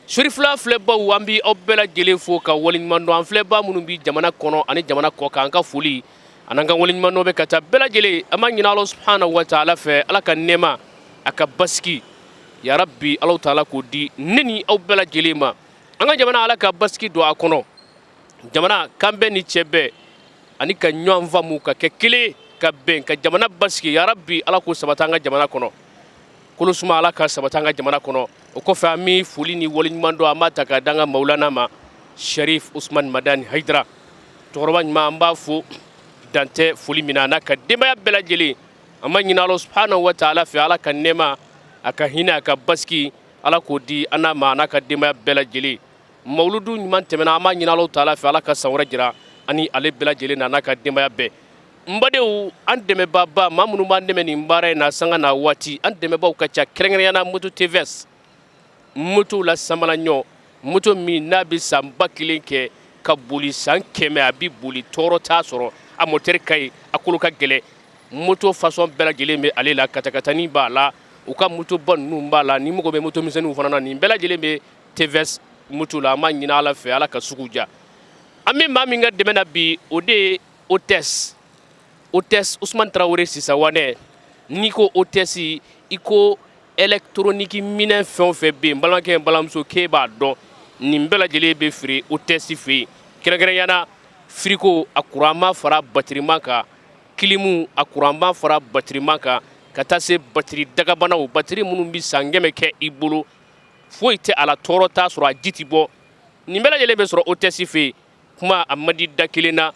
Sori fila filɛbaw, an bɛ aw bɛɛ lajɛlen fo ka waleɲuman dɔn. An filɛba minnu bɛ jamana kɔnɔ ani jamana kɔ kan, an ka foli ani an ka waleɲuman dɔn bɛ ka taa bɛɛ lajɛlen. An b'a ɲini Ala subahana wa taala fɛ, Ala ka nɛɛma, a ka basigi, yarabi Ala taala k'o di ne ni aw bɛɛ lajɛlen ma. An ka jamana, Ala ka basigi don a kɔnɔ. Jamana kan bɛɛ ni cɛ bɛɛ ani ka ɲɔgɔn faamu, ka kɛ kelen, ka bɛn, ka jamana basigi, yarabi Ala k'o sabati an ka jamana kɔnɔ. Kolosuma, Ala ka sabati an ka jamana kɔnɔ. O kɔfɛ, an bɛ foli ni waleɲuman dɔn, an b'a ta k'a da an ka Mawulana ma, Sharif Usman Madani Hayidara, cɛkɔrɔba ɲuman. An b'a fo dantɛ foli min na, a n'a ka denbaya bɛɛ lajɛlen. An b'a ɲini Ala subahana wa taala fɛ, Ala ka nɛɛma, a ka hinɛ, a ka basigi, Ala k'o di an n'a ma, a n'a ka denbaya bɛɛ lajɛlen. Mawuludu ɲuman tɛmɛna, an b'a ɲini Ala taala fɛ, Ala ka san wɛrɛ jira ani ale bɛɛ lajɛlen na, n'a ka denbaya bɛɛ. N badenw, an dɛmɛbaaba, maa minnu b'an dɛmɛ nin baara in na sanga n'a waati, an dɛmɛbaw ka ca, kɛrɛnkɛrɛnya na moto TVS, moto la samala ɲɔ, moto min n'a bɛ san 1000 kɛ ka boli, san 100 a bɛ boli, tɔɔrɔ t'a sɔrɔ, a moteur ka ɲi, a kolo ka gɛlɛn. Moto façon bɛɛ lajɛlen bɛ ale la, katakatani b'a la, u ka motoba ninnu b'a la, ni mago bɛ moto misɛnninw fana na, nin bɛɛ lajɛlen bɛ TVS moto la. An b'a ɲini Ala fɛ, Ala ka sugu diya. An bɛ maa min ka dɛmɛ na bi, o de ye Hôtesse, Hôtesse Usman Tarawele Sisawanɛ. N'i ko Hôtesse, i ko électronique minɛn fɛn o fɛn bɛ yen, n balimakɛ, n balimamuso, k'e b'a dɔn, nin bɛɛ lajɛlen bɛ feere Hôtesse fɛ yen. Kɛrɛnkɛrɛnya na, frigo, a kuranma fara batiriman kan, clim, a kuranma fara batiriman kan, ka taa se batiri dagabanaw, batiri minnu bɛ san 100 kɛ i bolo, foyi tɛ a la, tɔɔrɔ t'a sɔrɔ, a ji tɛ bɔ, nin bɛɛ lajɛlen bɛ sɔrɔ Hôtesse fɛ yen. Kuma a man di da kelen na.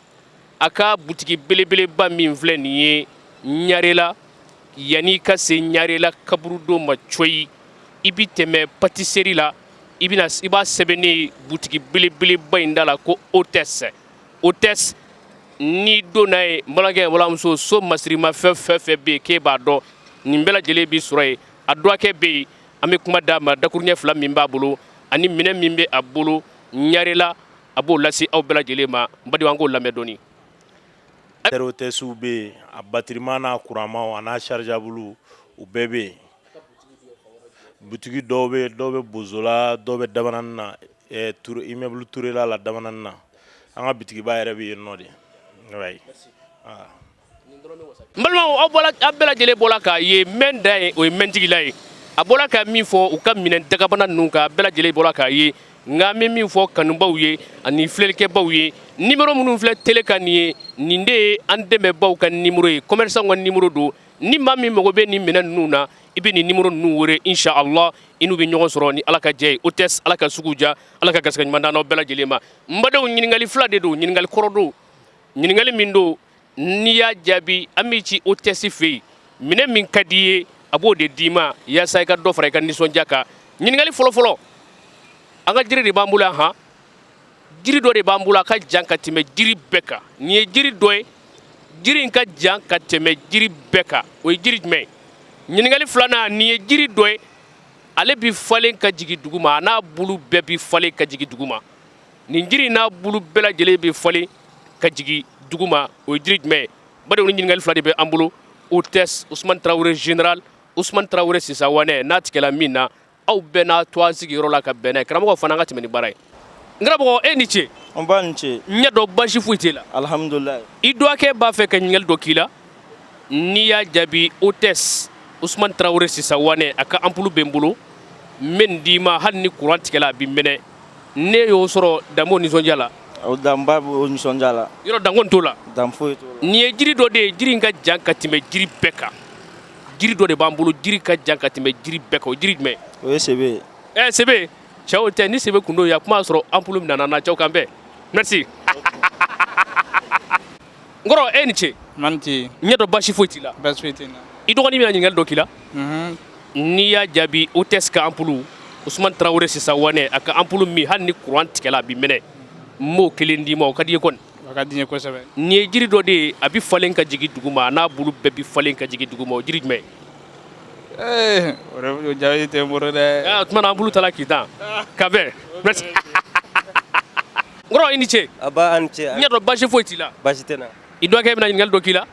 A ka butigi belebeleba min filɛ nin ye Ɲarela, yanni ka se Ɲarela kaburudo ma coyi, i bɛ tɛmɛ pâtisserie la, i bɛna i b'a sɛbɛnnen ye butigi belebeleba in da la ko Hôtesse. Hôtesse, n'i donna yen, n balimakɛ, n balimamuso, so masirimafɛn fɛn fɛn bɛ yen k'e b'a dɔn, nin bɛɛ lajɛlen bɛ sɔrɔ yen. A dɔgɔkɛ bɛ yen, an bɛ kuma d'a ma, dakuruɲɛ fila min b'a bolo ani minɛn min bɛ a bolo Ɲarela, a b'o lase aw bɛɛ lajɛlen ma. N badenw, an k'o lamɛn dɔɔni. Hôtessew bɛ yen, a batiriman n'a kuranmaw, a n'a chargeable, u bɛɛ bɛ yen. Butigi dɔw bɛ yen, dɔw bɛ Bozola, dɔw bɛ Dabanani na, immeuble Tourela la Dabanani na. An ka bitigiba yɛrɛ bɛ yen nɔ de. Oui. N balimaw, aw bɔra, aw bɛɛ lajɛlen bɔra k'a ye, mɛn da ye, o ye mɛntigila ye. A bɔra ka min fɔ u ka minɛn dagabana ninnu kan, bɛɛ lajɛlen bɔra k'a ye. Nka an bɛ min fɔ kanubaw ye ani filɛlikɛbaw ye, numéro minnu filɛ télé kan nin ye, nin de ye an dɛmɛbaw ka numéro ye, commerçant ka numéro don. Ni maa min mago bɛ nin minɛn ninnu na, i bɛ nin numéro ninnu wele, inshallah i n'u bɛ ɲɔgɔn sɔrɔ ni Ala ka jɛ ye. Hôtesse, Ala ka sugu diya, Ala ka garisɛgɛ ɲuman d'an n'aw bɛɛ lajɛlen ma. N badenw, ɲininkali fila de don, ɲininkali kɔrɔ don, ɲininkali min don, n'i y'a jaabi, an b'i ci Hôtesse fɛ yen, minɛn min ka di i ye, a b'o de d'i ma, yaasa i ka dɔ fara i ka nisɔndiya kan. Ɲininkali fɔlɔ-fɔlɔ, an ka jiri de b'an bolo yan han, jiri dɔ de b'an bolo, a ka jan ka tɛmɛ jiri bɛɛ kan. Nin ye jiri dɔ ye, jiri in ka jan ka tɛmɛ jiri bɛɛ kan, o ye jiri jumɛn ye? Ɲininkali filanan, nin ye jiri dɔ ye, ale bɛ falen ka jigin duguma, a n'a bulu bɛɛ bɛ falen ka jigin duguma. Nin jiri n'a bulu bɛɛ lajɛlen bɛ falen ka jigin duguma, o ye jiri jumɛn ye? Badenw, ni ɲininkali fila de bɛ an bolo. Hôtesse Usman Tarawele, général Usman Tarawele Sisawanɛ, n'a tigɛla min na, aw bɛɛ n'a to an sigiyɔrɔ la ka bɛn n'a ye. Karamɔgɔ fana, an ka tɛmɛ ni baara ye. N karamɔgɔ, e ni ce. N ba, ni ce. N ɲɛ dɔn, basi foyi t'e la? Alhamdulilayi. I dɔgɔkɛ b'a fɛ ka ɲininkali dɔ k'i la, n'i y'a jaabi, Hôtesse Usman Tarawele Sisawanɛ, a ka ampoule bɛ n bolo, n bɛ nin d'i ma, hali ni courant tigɛla, a bɛ mɛnɛ. Ne y'o sɔrɔ, danbo nisɔndiya la. O danba b'o nisɔndiya la. Yɔrɔ danko t'o la? Dan foyi t'o la. Nin ye jiri dɔ de ye, jiri in ka jan ka tɛmɛ jiri bɛɛ kan. Jiri dɔ de b'an bolo, jiri ka jan ka tɛmɛ jiri bɛɛ kan, o jiri jumɛn? O ye sebe ye. Ɛ, sebe cɛw tɛ, ni sebe kun don, ya kuma y'a sɔrɔ ampoule min nana na cɛw kan bɛɛ. Merci, n kɔrɔ, e ni ce. Man ce. N ɲɛ dɔn, basi foyi t'i la? Basi foyi tɛ n na. I dɔgɔnin bɛna ɲininkali dɔ k'i la, n'i y'a jaabi, Hôtesse ka ampoule, Usman Tarawele Sisawanɛ, a ka ampoule min hali ni courant tigɛla, a bɛ mɛnɛ, n b'o kelen d'i ma. O ka di i ye kɔni? O ka di n ye kosɛbɛ. Nin ye jiri dɔ de ye, a bɛ falen ka jigin duguma, a n'a bulu bɛɛ bɛ falen ka jigin duguma, o jiri jumɛn? Ee, o jaabi tɛ n bolo dɛ. O tuma na ampoule taara k'i dan ka bɛn. Merci, n kɔrɔ, i ni ce. A ba, a ni ce. N ɲɛ dɔn, basi foyi t'i la? Basi tɛ n na. I dɔgɔkɛ bɛna ɲininkali dɔ k'i la.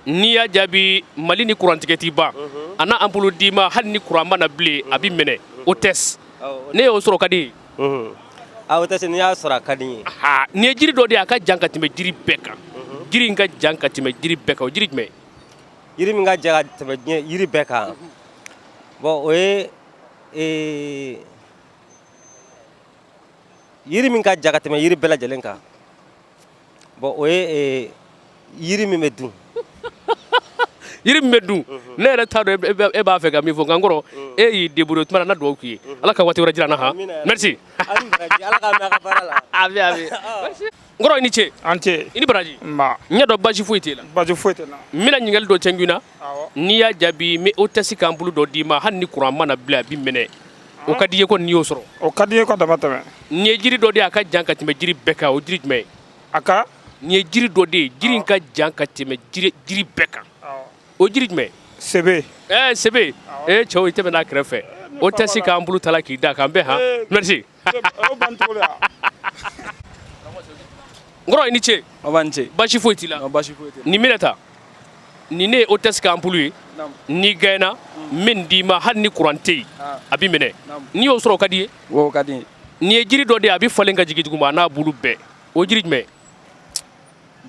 N'i y'a jaabi, Mali ni kurantigɛ t'i ban, a na ampoule d'i ma, hali ni kuran ma na bilen, a bɛ minɛ. Hôtesse, ne y'o sɔrɔ, ka di ye? A hôtesse, n'i y'a sɔrɔ, a ka di n ye. Nin ye jiri dɔ de ye, a ka jan ka tɛmɛ jiri bɛɛ kan. Jiri in ka jan ka tɛmɛ jiri bɛɛ kan, o jiri jumɛn? Jiri min ka jan ka tɛmɛ diɲɛ jiri bɛɛ kan, bon, o ye yiri min ka jan ka tɛmɛ yiri bɛɛ lajɛlen kan, bon, o ye yiri min bɛ dun. Yiri min bɛ dun, ne yɛrɛ t'a dɔn e b'a fɛ ka min fɔ, nka n kɔrɔ, e y'i débrouiller. O tuma na, dugawu k'i ye, Ala ka waati wɛrɛ jira n na. Han, merci. Ala k'a mɛn a ka baara la. Ami ami. N kɔrɔ, i ni ce. An ce. I ni baraji. Nba. N ɲɛ dɔn basi foyi t'e la. Basi foyi tɛ n na. N bɛna ɲininkali dɔ cɛngu na. N'i y'a jaabi, n bɛ hôtesse ka ampoule dɔ d'i ma, hali ni kuran ma na bilen, a b'i minɛ. O ka di i ye ko n'i y'o sɔrɔ? O ka di n ye ka dama tɛmɛ. Nin ye jiri dɔ de ye, a ka jan ka tɛmɛ jiri bɛɛ kan, o jiri jumɛn ye? A ka Nin ye jiri dɔ de ye, jiri in ka jan ka tɛmɛ jiri bɛɛ kan, o jiri jumɛn? Sebe. Ɛɛ, sebe. Ee cɛw, i tɛmɛ n'a kɛrɛfɛ. Hôtesse ka ampoule ta la k'i da k'an bɛn. Han, merci. O ban cogo la. N kɔrɔ, i ni ce. Aw ni ce. Basi foyi t'i la? Basi foyi tɛ. Nin minɛ ta, nin ne ye hôtesse ka ampoule ye. N'i gagné, n bɛ nin d'i ma, hali ni kuran tɛ yen, a b'i minɛ. N'i y'o sɔrɔ, o ka di i ye? O ka di n ye. Nin ye jiri dɔ de ye, a bɛ falen ka jigin duguma, a n'a bulu bɛɛ, o jiri jumɛn?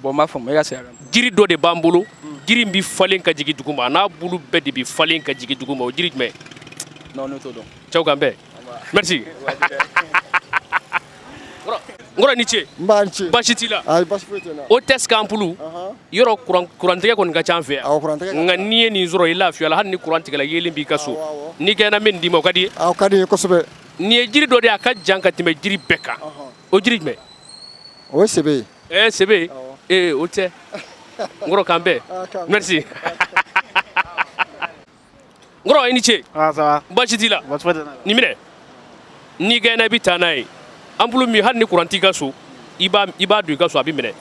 Bon, n b'a faamu, e ka segin a kan. Jiri dɔ de b'an bolo, jiri in bɛ falen ka jigin duguma, a n'a bulu bɛɛ de bɛ falen ka jigin duguma, o jiri jumɛn? Non, ne t'o dɔn. Cɛw, k'an bɛn, merci. N kɔrɔ, i ni ce. N b'a ce. Basi t'i la? Ayi, basi foyi tɛ n na. Hôtesse ka ampoule, yɔrɔ kurantigɛ kɔni ka ca an fɛ yan. Awɔ, kurantigɛ ka Nka n'i ye nin sɔrɔ, i lafiyala, hali ni kuran tigɛla, yeelen b'i ka so. N'i gagné, n bɛ nin d'i ma, o ka di i ye? Awɔ, ka di n ye kosɛbɛ. Nin ye jiri dɔ de ye, a ka jan ka tɛmɛ jiri bɛɛ kan, o jiri jumɛn? O ye sebe ye. Ɛɛ, sebe. Ee, o tɛ. N kɔrɔ, k'an bɛn, merci. N kɔrɔ, i ni ce. Ah, ça va. Basi t'i la? Basi foyi tɛ n na. Nin minɛ, n'i gagné, i bɛ taa n'a ye. Ampoule min, hali ni kuran t'i ka so, i b'a don i ka so, a bɛ minɛ.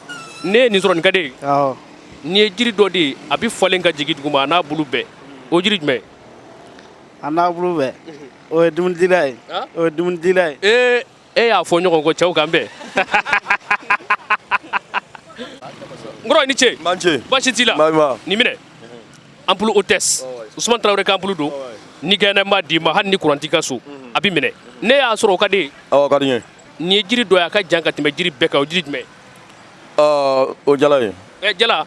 Ne ye nin sɔrɔ, nin ka di ye? Awɔ. Nin ye jiri dɔ de ye, a bɛ falen ka jigin duguma, a n'a bulu bɛɛ, o jiri jumɛn? A n'a bulu bɛɛ. O ye dumunidila ye. O ye dumunidila ye. Ee, e y'a fɔ ɲɔgɔn kɔ. Cɛw, k'an bɛn. N kɔrɔ, i ni ce. N ce. Basi t'i la? Nin minɛ, ampoule hôtesse, Usumani Tarawele ka ampoule don. Ni gagné, n b'a d'i ma, hali ni kuran t'i ka so, a bɛ minɛ. Ne y'a sɔrɔ, o ka di ye? Awɔ, ka di n ye. Nin ye jiri dɔ ye, a ka jan ka tɛmɛ jiri bɛɛ kan, o jiri jumɛn? O jala ye. Ɛ, jala.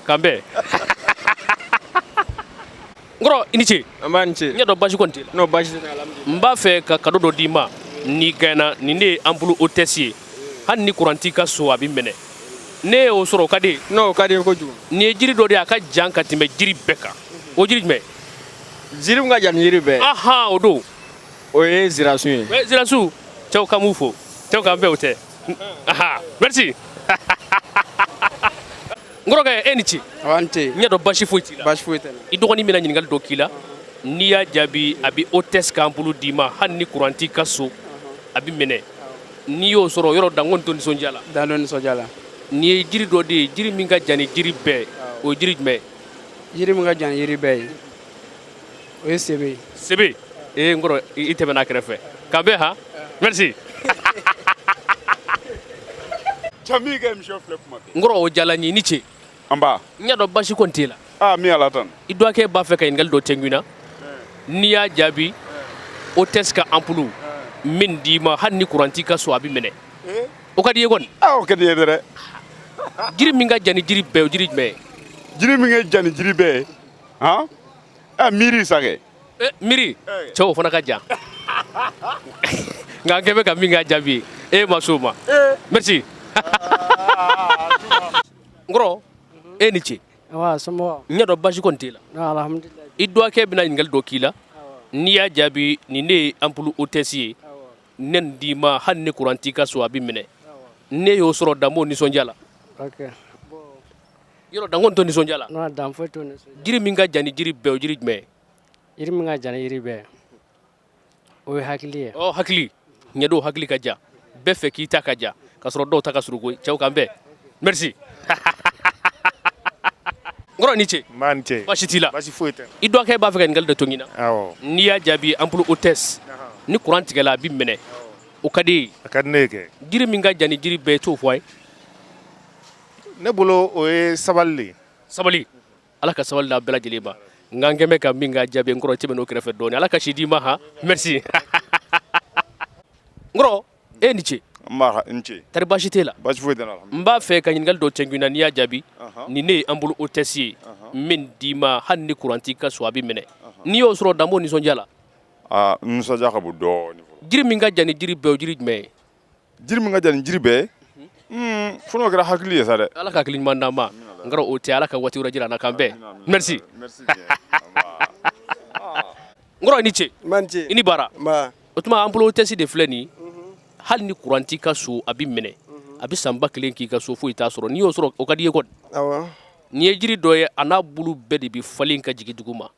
K'an bɛn. N kɔrɔ, i ni ce. An b'a ni ce. N y'a dɔn basi kɔni t'e la. Non, basi tɛ n na, alhamdulilah. N b'a fɛ ka cadeau dɔ d'i ma n'i gagné. Nin de ye ampoule hôtesse ye, hali ni kuran t'i ka so, a bɛ minɛ. Ne y'o sɔrɔ, o ka di ye? Non, o ka di n ye kojugu. Nin ye jiri dɔ de ye, a ka jan ka tɛmɛ jiri bɛɛ kan, o jiri jumɛn? Jiri min ka jan ni jiri bɛɛ. Ahan, o don. O ye zirasun ye. Ɛ, zirasu. Cɛw ka m'u fo. Cɛw, k'an bɛn, o tɛ. Ahan, merci. N kɔrɔkɛ, e ni ce. Awɔ, an ce. N y'a dɔn basi foyi t'i la. Basi foyi tɛ n na. I dɔgɔnin bɛna ɲininkali dɔ k'i la. N'i y'a jaabi, a bɛ hôtesse ka ampoule d'i ma, hali ni kuran t'i ka so, a bɛ minɛ. N'i y'o sɔrɔ, yɔrɔ danko to nisɔndiya la. Dan don nisɔndiya la. Nin ye jiri dɔ de ye, jiri min ka jan ni jiri bɛɛ, o ye jiri jumɛn? Jiri min ka jan ni jiri bɛɛ ye, o ye sebe ye. Sebe. Ee, n kɔrɔ, i tɛmɛna a kɛrɛfɛ. K'an bɛn. Han, merci. Cɛ kɛ misi filɛ kuma bɛɛ. N kɔrɔ, o diyara n ye, i ni ce. An ba. N y'a dɔn basi kɔni t'e la. Aa, min ala tan. I dɔgɔkɛ b'a fɛ ka ɲininkali dɔ tɛnku i na. N'i y'a jaabi, hôtesse ka ampoule min d'i ma, hali ni kuran t'i ka so, a bɛ minɛ. O ka di i ye kɔni? Aa, o ka di n ye dɛ. Jiri min ka jan ni jiri bɛɛ, o jiri jumɛn ye? Jiri min ka jan ni jiri bɛɛ ye, han, ɛ, miiri sa kɛ. Ɛ, miiri. Cɛw, o fana ka jan, nka an kɛ bɛ ka min k'a jaabi ye, e ma s'o ma. Merci. N kɔrɔ, e ni ce. Wa, somɔgɔw? N y'a dɔn basi kɔni t'e la. Non, alhamdulilah. I dɔgɔkɛ bɛna ɲininkali dɔ k'i la. N'i y'a jaabi, nin ne ye ampoule hôtesse ye, ne nin d'i ma, hali ni kuran t'i ka so, a bɛ minɛ. Ne y'o sɔrɔ, dan b'o nisɔndiya la. Ok. Yɔrɔ danko to nisɔndiya la? Non, dan foyi t'o nisɔndiya. Jiri min ka jan ni jiri bɛɛ, o jiri jumɛn ye? Jiri min ka jan ni jiri bɛɛ ye, o ye hakili ye. Ɔ, hakili ɲɛdon, hakili ka jan. Bɛɛ fɛ k'i ta ka jan, ka sɔrɔ dɔw ta ka surun koyi. Cɛw, k'an bɛn, merci. N kɔrɔ, ni ce. N b'a ni ce. Basi t'i la? Basi foyi tɛ. I dɔgɔkɛ b'a fɛ ka ɲininkali dɔ to ɲin na. Awɔ. N'i y'a jaabi, ampoule hôtesse, ni kuran tigɛla, a bɛ minɛ, o ka di ye? A ka di ne ye kɛ. Jiri min ka jan ni jiri bɛɛ ye, t'o fɔ a ye. Ne bolo o ye sabali de ye. Sabali, ala ka sabali d'an bɛɛ lajɛlen ma. Nka n kɛn bɛ ka min ka jaabi, n kɔrɔ, tɛmɛ n'o kɛrɛfɛ dɔɔni. Ala ka si d'i ma. Han, merci n kɔrɔ, e ni ce. N b'a n ce. Tari baasi t'e la? Baasi foyi tɛ n na. N b'a fɛ ka ɲininkali dɔ cɛnku i na, n'i y'a jaabi, nin ne ye ampoule hôtesse ye, n bɛ nin d'i ma, hali ni kuran t'i ka so, a bɛ minɛ. N'i y'o sɔrɔ, dan b'o nisɔndiya la. Aa, n nisɔndiya ka bon dɔɔnin fɔlɔ. Jiri min ka jan ni jiri bɛɛ, o jiri jumɛn ye? Jiri min ka jan ni jiri bɛɛ ye, fo n'o kɛra hakili ye sa dɛ. Ala ka hakili ɲuman d'an ma. N kɔrɔ, o tɛ, Ala ka waati wɛrɛ jira an na, k'an bɛn. Merci n kɔrɔ, i ni ce. I ni baara. O tuma ampoule hôtesse de filɛ nin, hali ni kuran t'i ka so, a bɛ minɛ, a bɛ san 1000 k'i ka so, foyi t'a sɔrɔ. N'i y'o sɔrɔ, o ka di i ye kɔni. Nin ye jiri dɔ ye, a n'a bulu bɛɛ de bɛ falen ka jigin dugu ma.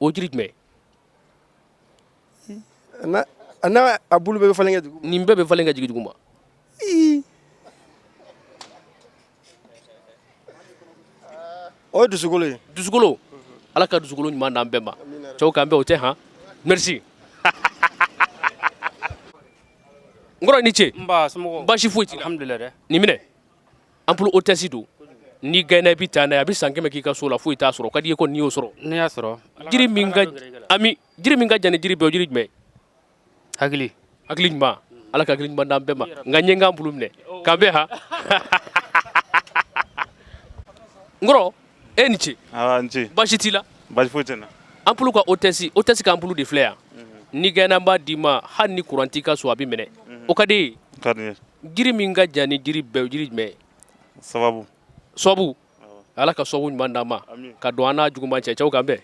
O jiri jumɛn? A n'a a bulu bɛɛ bɛ falen ka jigin. Nin bɛɛ bɛ falen ka jigin dugu ma. O ye dusukolo ye. Dusukolo, Ala ka dusukolo ɲuman d'an bɛɛ ma. Cɛw, k'an bɛn, o tɛ. Han, merci n kɔrɔ, i ni ce. Nba, somɔgɔw? Baasi foyi t'i la. Alhamdulilayi dɛ. Nin minɛ, ampoule hôtesse don. N'i gagné, i bɛ taa n'a ye, a bɛ san 100 k'i ka so la, foyi t'a sɔrɔ. O ka di i ye ko n'i y'o sɔrɔ. Ne y'a sɔrɔ. Jiri min ka ami, jiri min ka jan ni jiri bɛɛ, o jiri jumɛn? Hakili. Hakili ɲuman, Ala ka hakili ɲuman d'an bɛɛ ma. Nka n ye n ka ampoule minɛ, k'an bɛn. Han n kɔrɔ, e ni ce. Awa, n ce. Baasi t'i la? Baasi foyi tɛ n na. Ampoule ka hôtesse, hôtesse ka ampoule de filɛ yan. N'i gagné, an b'a d'i ma, hali ni kuran t'i ka so, a bɛ minɛ. O ka di e ye? Ka di n ye. Jiri min ka jan ni jiri bɛɛ, o jiri jumɛn ye? Sababu. Sababu, Ala ka sababu ɲuman d'an ma ka don an n'a juguman cɛ. Cɛw, k'an bɛn.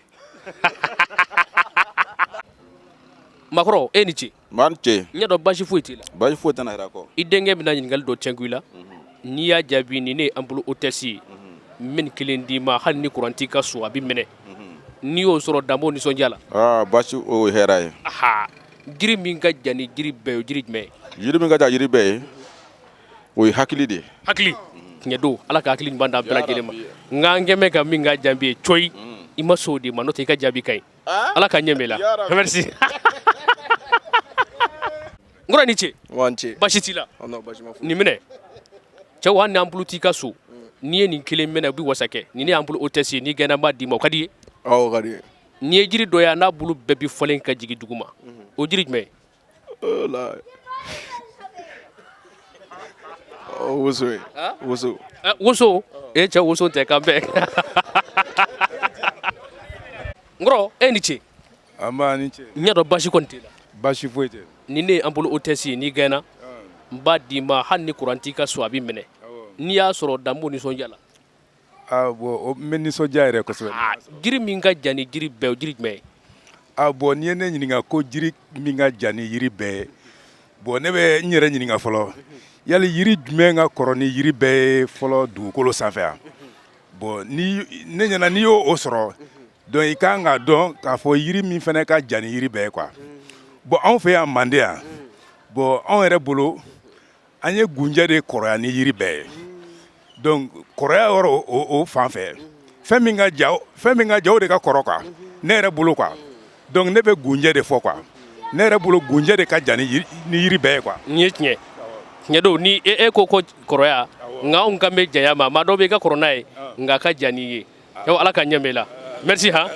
Makɔrɔ, e ni ce. N ni ce. N y'a dɔn baasi foyi t'i la. Baasi foyi tɛ n na yɛrɛ kɔ. I denkɛ bɛna ɲininkali dɔ cɛnku i la, n'i y'a jaabi, nin ne ye ampoule hôtesse ye, n bɛ nin kelen d'i ma, hali ni kuran t'i ka so, a bɛ minɛ. N'i y'o sɔrɔ, dan b'o nisɔndiya la. Aa, baasi, o ye hɛrɛ ye. Aha, jiri min ka jan ni jiri bɛɛ ye, o jiri jumɛn ye? Jiri min ka jan jiri bɛɛ ye, o ye hakili de ye. Hakili, tiɲɛ don. Ala ka hakili ɲuman d'an bɛɛ lajɛlen ma. Nka an kɛn bɛ ka min ka jaabi ye coyi, i ma sɔn o de ma, n'o tɛ i ka jaabi ka ɲi. Ala ka ɲɛ la. Merci n kɔrɔ, i ni ce. N ce. Baasi t'i la? Nin minɛ, cɛw, hali ni ampoule t'i ka so, n'i ye nin kelen minɛ, u bɛ wasa kɛ. Nin ne ye ampoule hôtesse ye, n'i gagné, an b'a d'i ma. O ka di i ye? Awɔ, o ka di n ye. Nin ye jiri dɔ ye, a n'a bulu bɛɛ bɛ falen ka jigin dugu ma. O jiri jumɛn? Woso ye, woso. Woso? E cɛ, woso tɛ. K'an bɛn n kɔrɔ, e ni ce. Nba, ni ce. N y'a dɔn baasi kɔni t'i la. Baasi foyi tɛ. Nin ne ye ampoule hôtesse ye, n'i gagné, n b'a d'i ma, hali ni kuran t'i ka so, a bɛ minɛ. N'i y'a sɔrɔ, dan b'o nisɔndiya la. Ah bon, n bɛ nisɔndiya yɛrɛ kosɛbɛ. Jiri min ka jan ni jiri bɛɛ, o jiri jumɛn ye? Ah bon, n'i ye ne ɲininka ko jiri min ka jan ni jiri bɛɛ ye, bon, ne bɛ n yɛrɛ ɲininka fɔlɔ, yali jiri jumɛn ka kɔrɔ ni jiri bɛɛ ye fɔlɔ dugukolo sanfɛ yan? Bon, ni ne ɲɛna, n'i y'o o sɔrɔ, donc i kan k'a dɔn k'a fɔ yiri min fana ka jan ni yiri bɛɛ ye quoi. Bon, anw fɛ yan Mande yan, bon, anw yɛrɛ bolo, an ye gunjɛ de kɔrɔya ni yiri bɛɛ ye. Donc kɔrɔya yɔrɔ o fan fɛ, fɛn min ka jan, fɛn min ka jan, o de ka kɔrɔ quoi, ne yɛrɛ bolo quoi. Donc ne bɛ gunjɛ de fɔ quoi. Ne yɛrɛ bolo, gunjɛ de ka jan ni yiri bɛɛ ye quoi. Nin ye tiɲɛ tiɲɛ don. Ni e ko ko kɔrɔya, nka anw kan bɛ janya ma. Maa dɔw bɛ i ka kɔrɔ n'a ye, nka a ka jan n'i ye. Ala ka ɲɛ bɛ la. Merci. Han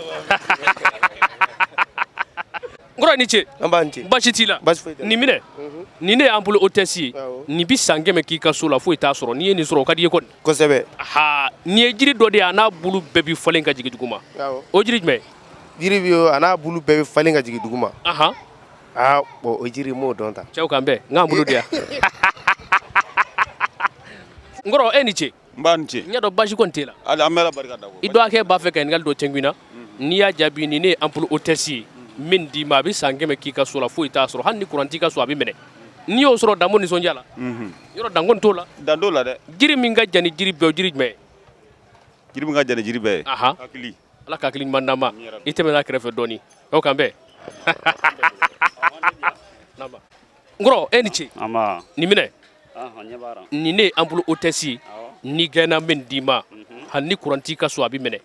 n kɔrɔ, i ni ce. An b'an ce. Baasi t'i la? Baasi foyi tɛ. Nin minɛ, nin ne ye ampoule hôtesse ye, nin bɛ san 100 k'i ka so la, foyi t'a sɔrɔ. N'i ye nin sɔrɔ, o ka di i ye kɔni. Kosɛbɛ. Ha, nin ye jiri dɔ de ye, a n'a bulu bɛɛ bɛ falen ka jigin dugu ma. O jiri jumɛn? Jiri bɛ, a n'a bulu bɛɛ bɛ falen ka jigin dugu ma. Ahan. Aa bon, o jiri m'o dɔn ta. Cɛw, k'an bɛn, n k'an bolo di yan. N kɔrɔ, e ni ce. N b'a ni ce. N y'a dɔn baasi kɔni t'e la. Hali an bɛ Ala barika da. I dɔgɔkɛ b'a fɛ ka ɲininkali dɔ cɛnku i na, n'i y'a jaabi, nin ne ye ampoule hôtesse ye, n bɛ nin d'i ma, a bɛ san 100 k'i ka so la, foyi t'a sɔrɔ. Hali ni kuran t'i ka so, a bɛ minɛ. N'i y'o sɔrɔ, dan b'o nisɔndiya la. Yɔrɔ dan kɔni t'o la. Dan t'o la dɛ. Jiri min ka jan ni jiri bɛɛ, o jiri jumɛn ye? Jiri min ka jan ni jiri bɛɛ ye? Ahan. Hakili. Ala ka hakili ɲuman d'an ma. I tɛmɛna kɛrɛfɛ dɔɔni, aw k'an bɛn. N kɔrɔ, e ni ce. Nin minɛ, nin ne ye ampoule hôtesse ye, n'i gagné, n bɛ nin d'i ma, hali ni kuran t'i ka so, a bɛ minɛ.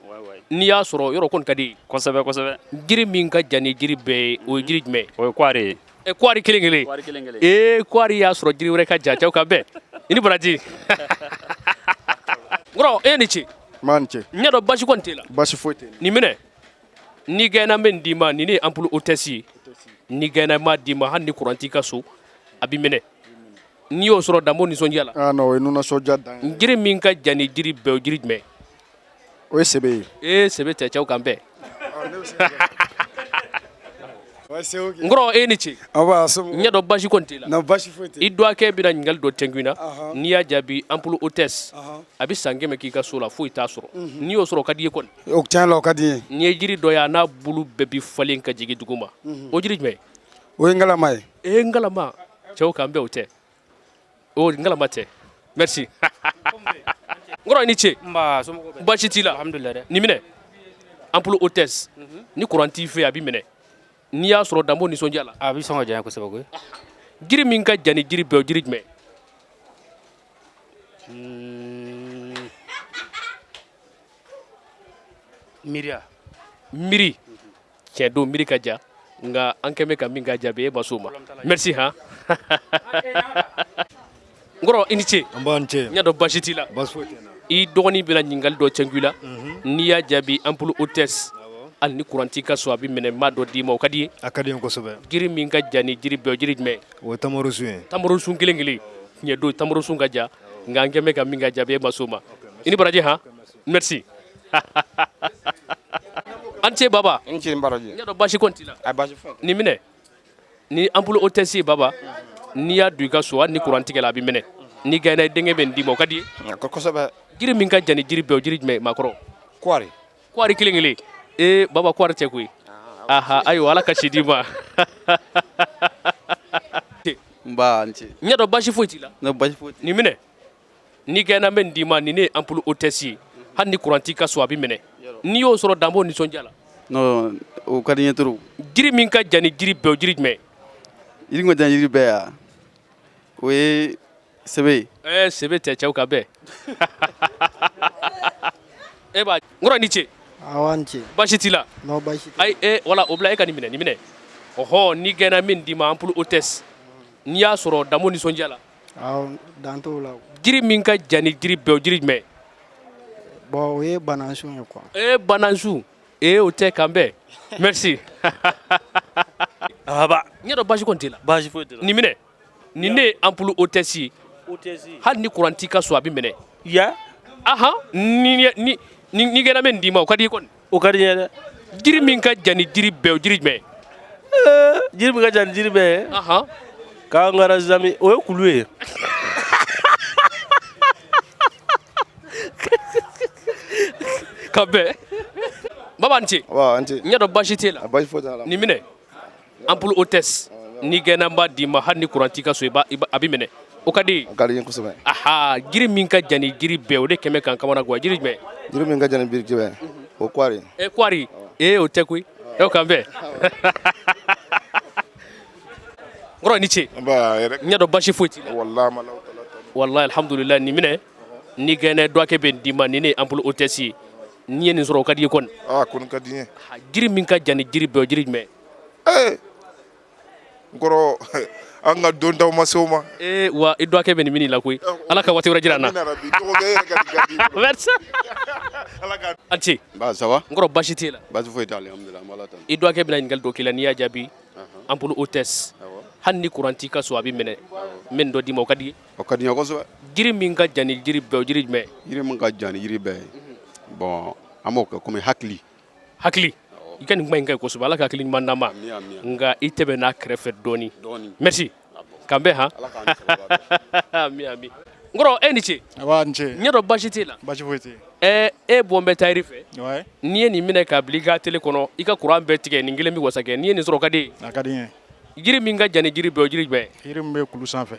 N'i y'a sɔrɔ, yɔrɔ kɔni ka di. Kosɛbɛ, kosɛbɛ. Jiri min ka jan ni jiri bɛɛ ye, o ye jiri jumɛn ye? O ye kwari ye. Ɛ, kwari kelen kelen? Kwari kelen kelen. Ee, kwari y'a sɔrɔ jiri wɛrɛ ka jan. Cɛw, ka bɛn, i ni baraji. Kɔrɔ, e ni ce. Maa ni ce. N y'a dɔn basi kɔni t'e la. Basi foyi tɛ. Nin minɛ, n'i gagné n bɛ nin d'i ma. Nin ne ye ampoule hôtesse ye. N'i gagné n b'a d'i ma, hali ni courant t'i ka so, a b'i minɛ. N'i y'o sɔrɔ, dan b'o nisɔndiya la. Ah non, o ye nisɔndiya dan ye. Jiri min ka jan ni jiri bɛɛ, o jiri jumɛn? O ye sebe ye. Ee, sebe tɛ. Cɛw kan bɛn. N kɔrɔ, e ni ce. N y'a dɔn basi kɔni t'e la. Non, basi foyi tɛ. I dɔgɔkɛ bɛna ɲininkali dɔ tɛnku i na. N'i y'a jaabi, ampoule hôtesse, a bɛ san 100 k'i ka so la, foyi t'a sɔrɔ. N'i y'o sɔrɔ, o ka di i ye kɔni? O tiɲɛ la, o ka di n ye. N'i ye jiri dɔ ye, a n'a bulu bɛɛ bi falen ka jigin dugu ma, o jiri jumɛn? O ye ngalama ye. Ee, ngalama. Cɛw kan bɛn, o tɛ, o ngalama tɛ. Merci, n kɔrɔ, i ni ce. Nba, somɔgɔw bɛ? Baasi t'i la? Alhamdulilayi dɛ. Nin minɛ, ampoule hôtesse, ni courant t'i fɛ, a b'i minɛ. N'i y'a sɔrɔ, dan b'o nisɔndiya la. A bɛ sɔn ka diya n ye kosɛbɛ koyi. Jiri min ka jan ni jiri bɛɛ, o jiri jumɛn? Miiriya. Miiri, tiɲɛ don, miiri ka jan, nka an kɛn bɛ ka min ka jaabi, e ma s'o ma. Merci. Han, n kɔrɔ, i ni ce. An b'a ni ce. N y'a dɔn basi t'i la. Basi foyi tɛ n na. I dɔgɔnin bɛna ɲininkali dɔ cɛnku i la. N'i y'a jaabi, ampoule hôtesse, hali ni courant t'i ka so, a bɛ minɛ. N b'a dɔ d'i ma, o ka di i ye? A ka di n ye kosɛbɛ. Jiri min ka jan ni jiri bɛɛ, o jiri jumɛn? O ye tamarosun ye. Tamarosun kelen kelen. Tiɲɛ don, tamarosun ka jan, nka an kɛn bɛ ka min ka jaabi, e ma s'o ma. I ni baraji. Han, merci. An ce, baba. N ce, n baraji. N y'a dɔn basi kɔni t'i la. A basi foyi. Nin minɛ, ni ampoule hôtesse ye, baba. N'i y'a don i ka so, hali ni courant tigɛla, a bɛ minɛ. N'i gagné, i denkɛ bɛ nin d'i ma, o ka di i ye? Kosɛbɛ. Jiri min ka jan ni jiri bɛɛ, o jiri jumɛn, maakɔrɔ? Kwari. Kwari kelen kelen. Ee baba, kwari tɛ koyi. Aha, ayiwa, ala ka si d'i ma. Nba, n ce. N y'a dɔn basi foyi t'i la. Ne, basi foyi. Nin minɛ, n'i gagné n bɛ nin d'i ma. Nin ne ye ampoule hôtesse ye, hali ni courant t'i ka so, a bɛ minɛ. N'i y'o sɔrɔ, dan b'o nisɔndiya la. Non, o ka di n ye trop. Jiri min ka jan ni jiri bɛɛ, o jiri jumɛn? Jiri min ka jan ni jiri bɛɛ yan, o ye sebe ye. Ɛɛ, sebe tɛ. Cɛw ka bɛn. E b'a, n kɔrɔ, ni ce. Awa, n ce. Baasi t'i la? Non, basi tɛ. Ayi, e wala, o bila, e ka nin minɛ, nin minɛ. Ɔhɔ, n'i gagné min d'i ma, ampoule hôtesse, n'i y'a sɔrɔ, dan b'o nisɔndiya la. Awɔ, dan t'o la. Jiri min ka jan ni jiri bɛɛ, o jiri jumɛn? Bon, o ye banansun ye quoi. E, banansun. Ee, o tɛ. Kan bɛn, merci. Aba. N y'a dɔn basi kɔni t'i la. Baasi foyi tɛ. Nin minɛ, nin ne ye ampoule hôtesse ye, hali ni courant t'i ka so, a bɛ minɛ. Ya. Ahan, ni gagné bɛ nin d'i ma, o ka di i kɔni? O ka di n ye dɛ. Jiri min ka jan ni jiri bɛɛ, o jiri jumɛn? Jiri min ka jan ni jiri bɛɛ ye? Ahan. K'an kɛra zami, o ye kulu ye. Ka bɛn, baba, n ce. Wa, an ce. N y'a dɔn baasi t'e la. Baasi foyi t'a la. Nin minɛ, ampoule hôtesse, n'i gagné n b'a d'i ma, hali ni courant t'i ka so, a bɛ minɛ, o ka di? A ka di n ye kosɛbɛ. Aha, jiri min ka jan ni jiri bɛɛ, o de kɛmɛ kan kamana gan, jiri jumɛn? Jiri min ka jan ni jiri bɛɛ, o kwari. E, kwari. Ee, o tɛ koyi. E, kan bɛn, n kɔrɔ, i ni ce. N y'a dɔn basi foyi t'i la. Wallahi. Wallahi, alhamdulillah. Nin minɛ, n'i gagné, dɔgɔkɛ bɛ nin d'i ma. Nin ne ye ampoule hôtesse ye. N'i ye nin sɔrɔ, o ka di i ye kɔni? Ah, kɔni ka di n ye. Jiri min ka jan ni jiri bɛɛ, o jiri jumɛn? Ee, n kɔrɔ, an ka dontaw ma se o ma. Ee wa, i dɔgɔkɛ bɛ nin min la koyi, ala ka waati wɛrɛ jira an na. Merci, a ce. Ba, ça va? N kɔrɔ, basi t'e la? Basi foyi t'a la, alhamdulilah, an b'Ala tanu. I dɔgɔkɛ bɛna ɲininkali dɔ k'i la. N'i y'a jaabi, ampoule hôtesse, hali ni courant t'i ka so, a bɛ minɛ. N bɛ nin dɔ d'i ma, o ka di i ye? O ka di n ye kosɛbɛ. Jiri min ka jan ni jiri bɛɛ, o jiri jumɛn? Jiri min ka jan ni jiri bɛɛ ye, bon, an b'o kɛ komi hakili. Hakili. I ka nin kuma in ka ɲi kosɛbɛ, ala ka hakili ɲuman d'an ma. Nka i tɛmɛ n'a kɛrɛfɛ dɔɔni. Merci, k'an bɛn. Han, ami ami. N kɔrɔ, e ni ce. Aba, n ce. N y'a dɔn baasi t'e la. Baasi foyi tɛ yen. Ɛɛ, e bɔn bɛ tayiri fɛ. Ouais. N'i ye nin minɛ k'a bila i ka télé kɔnɔ, i ka courant bɛɛ tigɛ, nin kelen bɛ wasa kɛ. N'i ye nin sɔrɔ, o ka di e ye? A ka di n ye. Jiri min ka jan ni jiri bɛɛ, o jiri jumɛn? Jiri min bɛ kulu sanfɛ.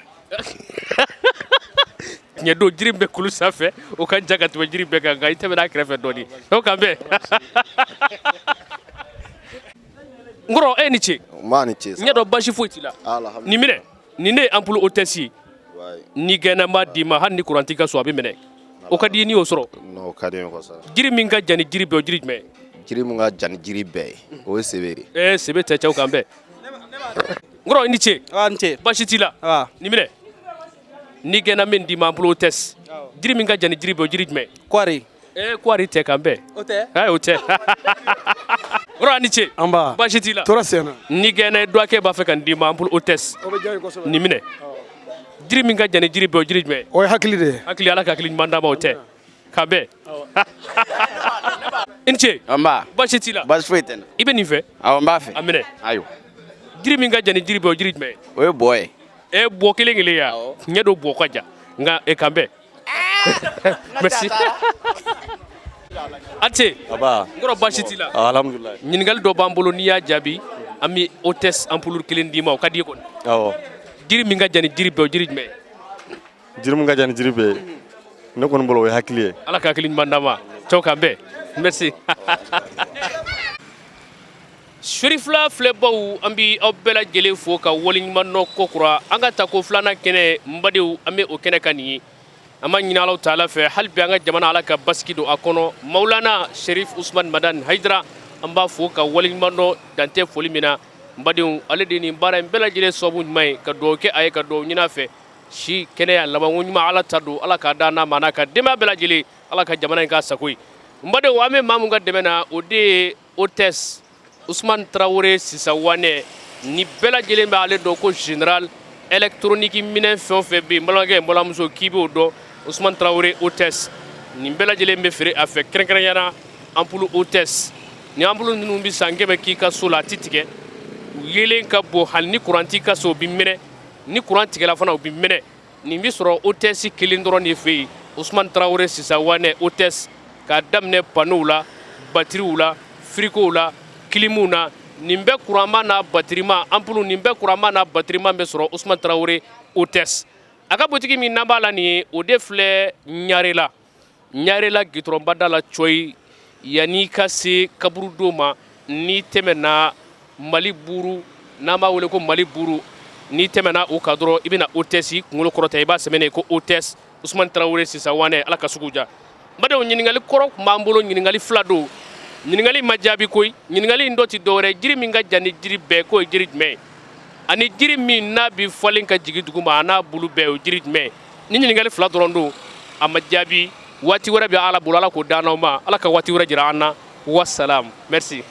Tiɲɛ don, jiri min bɛ kulu sanfɛ, o ka jan ka tɛmɛ jiri bɛɛ kan, nka i tɛmɛna a kɛrɛfɛ dɔɔni. O k'an bɛn, n kɔrɔ, e ni ce. Maa ni ce. N y'a dɔn basi foyi t'i la. Nin minɛ, nin ne ye ampoule hôtesse ye. N'i gagné n b'a d'i ma, hali ni courant t'i ka so, a bɛ minɛ. O ka di i ye n'i y'o sɔrɔ? Non, o ka di n ye kosɛbɛ. Jiri min ka jan ni jiri bɛɛ, o jiri jumɛn? Jiri min ka jan ni jiri bɛɛ ye, o ye sebe de. Ee, sebe tɛ. Cɛw, k'an bɛn. N kɔrɔ, i ni ce. N ce. Basi t'i la? Nin minɛ. N'i gɛnna min d'i ma ampoule hôtesse. Jiri min ka jan ni jiri bɛɛ, o jiri jumɛn? Kwari. Ee, kwari tɛ, k'an bɛn. O tɛ. Ayi, o tɛ. Kɔrɔ, a ni ce. Nba. Baasi t'i la? Tɔɔrɔ sen na. N'i gɛnna, dɔgɔkɛ b'a fɛ ka nin d'i ma, ampoule hôtesse. O bɛ diya n ye kosɛbɛ. Nin minɛ. Jiri min ka jan ni jiri bɛɛ, o jiri jumɛn? O ye hakili de ye. Hakili, Ala ka hakili ɲuman d'a ma, o tɛ. K'an bɛn. I ni ce. Nba. Baasi t'i la? Baasi foyi tɛ n na. I bɛ nin fɛ? Awɔ, n b'a fɛ. A minɛ. Ayiwa. Jiri min ka jan ni jiri bɛɛ, o jiri jumɛn? O ye bɔ ye. E, bɔ kelen kelen ya. Tiɲɛ don, bɔ ka jan, nka e, k'an bɛn. Merci. A ce. Aba. N kɔrɔ, baasi t'i la? Alhamdulilayi. Ɲininkali dɔ b'an bolo, n'i y'a jaabi, an bɛ hôtesse ampoule kelen d'i ma, o ka di i ye kɔni? Awɔ. Jiri min ka jan ni jiri bɛɛ, o jiri jumɛn? Jiri min ka jan ni jiri bɛɛ ye, ne kɔni bolo, o ye hakili ye. Ala ka hakili ɲuman d'an ma. Cɛw, k'an bɛn. Merci. Serifila filɛbaw, an bɛ aw bɛɛ lajɛlen fo ka waleɲuman dɔn kokura. An ka tako filanan kɛnɛ, n badenw, an bɛ o kɛnɛ kan nin ye. An b'a ɲini Ala taala fɛ hali bi, an ka jamana, Ala ka basigi don a kɔnɔ. Maulana Sherif Usman Madan Hayidara, an b'a fo ka waleɲuman dɔn dantɛ foli min na. N badenw, ale de nin baara in bɛɛ lajɛlen sababu ɲuman ye, ka dugawu kɛ a ye, ka dugawu ɲini a fɛ, si, kɛnɛya, labanko ɲuman, Ala ta don, Ala k'a da n'a ma, n'a ka denbaya bɛɛ lajɛlen. Ala ka jamana in k'a sago ye. N badenw, an bɛ maa min ka dɛmɛ na, o de ye hôtesse Usman Tarawele Sisawanɛ. Ni bɛɛ lajɛlen bɛ ale dɔn ko général électronique. Minɛn fɛn o fɛn bɛ yen, n balimakɛ, n balimamuso, k'i b'o dɔn, Usman Tarawele hôtesse, nin bɛɛ lajɛlen bɛ feere a fɛ, kɛrɛnkɛrɛnya na ampoule hôtesse. Ni ampoule ninnu bɛ san 100 k'i ka so la, a ti tigɛ. U yeelen ka bon, hali ni courant t'i ka so, u bɛ mɛnɛ. Ni courant tigɛla fana, u bɛ mɛnɛ. Nin bɛ sɔrɔ hôtesse kelen dɔrɔn de fɛ yen, Usman Tarawele Sisawanɛ hôtesse, k'a daminɛ panneauw la, batiriw la, frigow la, climuw na. Nin bɛɛ kuranma n'a batirima, ampoule nin bɛɛ kuranma n'a batirima bɛ sɔrɔ Usman Tarawele hôtesse. A ka butigi min n'an b'a la nin ye, o de filɛ Ɲarela. Ɲarela gitɔrɔnbada la cɔyi, yanni ka se kaburudo ma, n'i tɛmɛna Mali buru, n'an b'a wele ko Mali buru, n'i tɛmɛna o kan dɔrɔn, i bɛna hôtesse kunkolo kɔrɔta, i b'a sɛbɛnnen ko hôtesse Usman Tarawele Sisawanɛ. Ala ka sugu diya. N badenw, ɲininkali kɔrɔ tun b'an bolo, ɲininkali fila don. Ɲininkali ma jaabi koyi. Ɲininkali in dɔ tɛ dɔwɛrɛ, jiri min ka jan ni jiri bɛɛ, k'o ye jiri jumɛn ye? Ani jiri min n'a bɛ falen ka jigin dugu ma, a n'a bulu bɛɛ, o jiri jumɛn ye? Ni ɲininkali fila dɔrɔn don, a ma jaabi. Waati wɛrɛ bɛ Ala bolo, Ala k'o d'an n'aw ma. Ala ka waati wɛrɛ jira an na. Wasalam, merci.